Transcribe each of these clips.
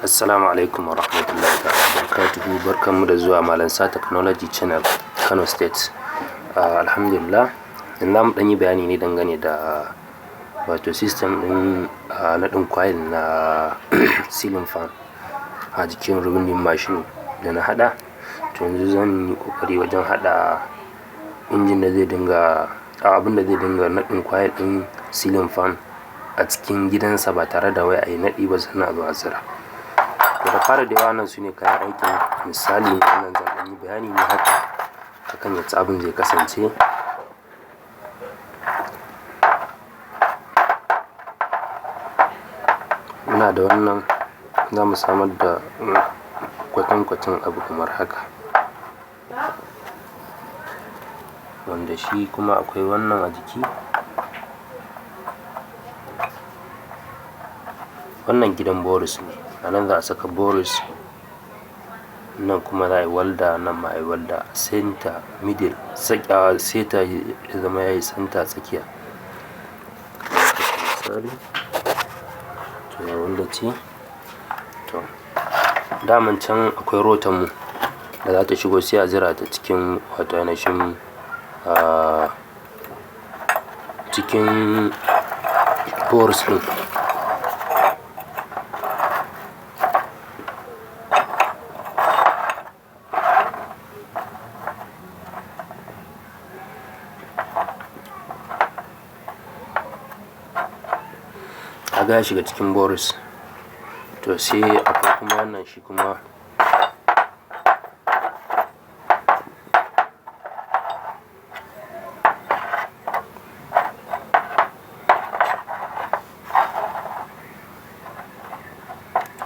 Assalamu alaikum wa rahmatullahi ta'ala wa barakatuhu. Barkanmu da zuwa Malam Sa Technology Channel, Kano State. Alhamdulillah, yanzu za mu ɗan yi bayani ne dangane da wato system ɗin naɗin coil na ceiling fan a jikin winding machine da na haɗa. To, yanzu zan yi ƙoƙari wajen haɗa injin da zai dinga, abin da zai dinga naɗin coil ɗin ceiling fan a cikin gidansa ba tare da wai a yi naɗi ba sannan a zo a zura. To, da fara dai, wannan su ne kayan aikin. Misali, wannan zan ɗan yi bayani ne haka akan yacce abin zai kasance. Muna da wannan, za mu samar da kwatankwacin abu kamar haka, wanda shi kuma akwai wannan a jiki. Wannan gidan boris ne, a nan za a saka boris, nan kuma za a yi walda, nan ma a yi walda, center, middle, seta ya zama ya yi center, tsakiya. Misali, to, ya walda ce. To, daman can akwai rotan mu da za ta shigo, sai a zira ta cikin, wato ainihin cikin boris ɗin. Kaga ya shiga cikin boris. To, sai akwai kuma wannan, shi kuma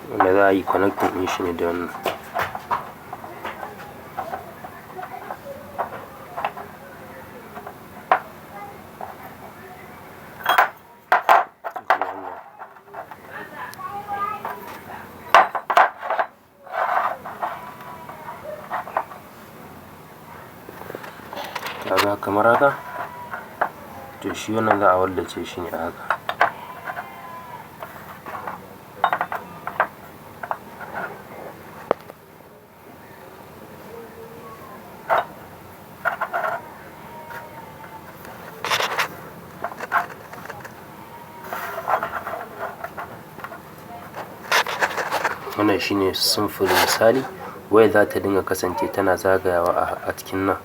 wanda za a yi connecting ɗin shi ne da wannan. Kaga kamar haka. To, shi wannan za a wallace shi ne a haka. Wannan shine simple misali. Wayar za ta dinga kasance tana zagayawa a cikin nan,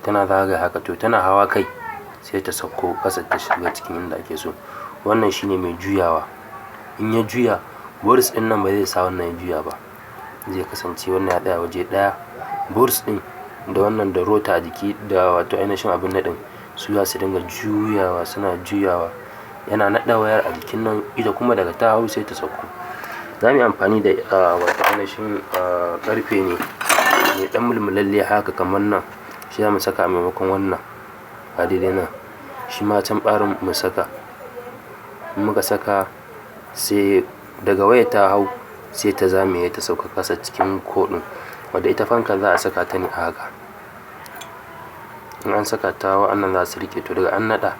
tana zagaya haka. To, tana hawa kai sai ta sauko ƙasa, ta shiga cikin inda ake so. Wannan shine mai juyawa. In ya juya, boris ɗin nan ba zai sa wannan ya juya ba, zai kasance wannan ya tsaya waje ɗaya. Boris ɗin da wannan da rota a jiki da wato ainihin abin naɗin, su za su dinga juyawa, suna juyawa, yana naɗa wayar a jikin nan. Ita kuma daga ta hau sai ta sauko. Za mu yi amfani da wato ainihin ƙarfe ne mai ɗan mulmulalle haka kamar nan. Shi za mu saka a maimakon wannan a daidai nan. Shi ma can ɓarin mu saka. In muka saka, sai daga wayar ta hau sai ta zame ta sauka ƙasa cikin koɗin, wadda ita fanka za a saka ta ne a haka. In an saka ta, wa'annan za su riƙe. To, daga an naɗa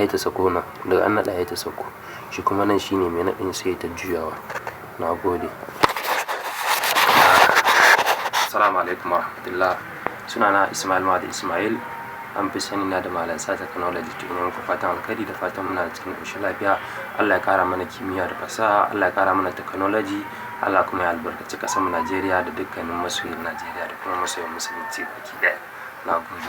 sai ta sauko nan, daga an naɗa sai ta sauko. Shi kuma nan shine mai naɗin, sai ta juyawa. Na gode. Assalamu alaikum warahmatullah. Sunana Ismail Mahdi Ismail, an fi sani na da Malam Sa Technology. To, ina muku fatan alkhairi da fatan muna cikin ƙoshin lafiya. Allah ya ƙara mana kimiyya da fasaha, Allah ya ƙara mana technology, Allah kuma ya albarkaci ƙasar mu Najeriya da dukkanin masoyin Najeriya da kuma masoyin Musulunci baki ɗaya. Na gode.